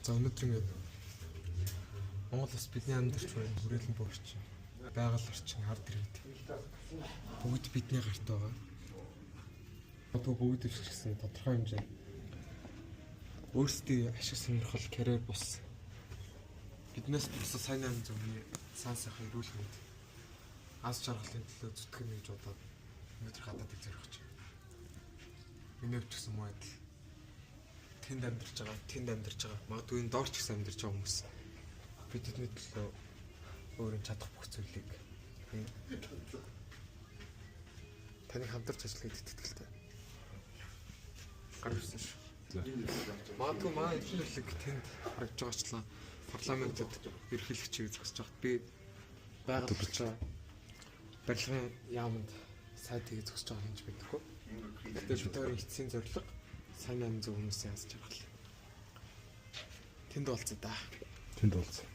За, өнөөдөр ингээд Монгол улс бидний амьдарч буй хүрээлэн бүх орчин, байгаль орчин, ард иргэд бүгд бидний гарт байгаа. Одоо бүгд ирч гэсэн тодорхой хэмжээнд өөрсдийн ашиг сонирхол, карьер бус биднээс бусад сайн 800 хүний сан сайхан эрүүл мэнд, аз жаргалын төлөө зүтгэнэ гэж бодоод өнөөдөр гадаадыг зориулж байна. Миний хувьд ч гэсэн муу адил тэнд амьдарч байгаа, тэнд амьдарч байгаа, магадгүй энэ доор ч гэсэн амьдарч байгаа хүмүүс бид тэдний төлөө өөрийн чадах бүх зүйлийг хийнэ. Таныг хамтарч ажиллах гэдэгт итгэлтэй. Гар ирсэн шүү. Магадгүй манай эдгээр хэсэг тэнд харагдж байгаачлан парламентэд ерөнхийлөгчийг зогсож байхад би байгаль орчин барилгын яаманд сайд тийг зогсож байгаа юм ч мэдэхгүй. Гэхдээ бид хоёрын эцсийн зорилго сайн 800 хүмүүсийн аз жаргал. Тэнд уулзъя да. Тэнд уулзъя.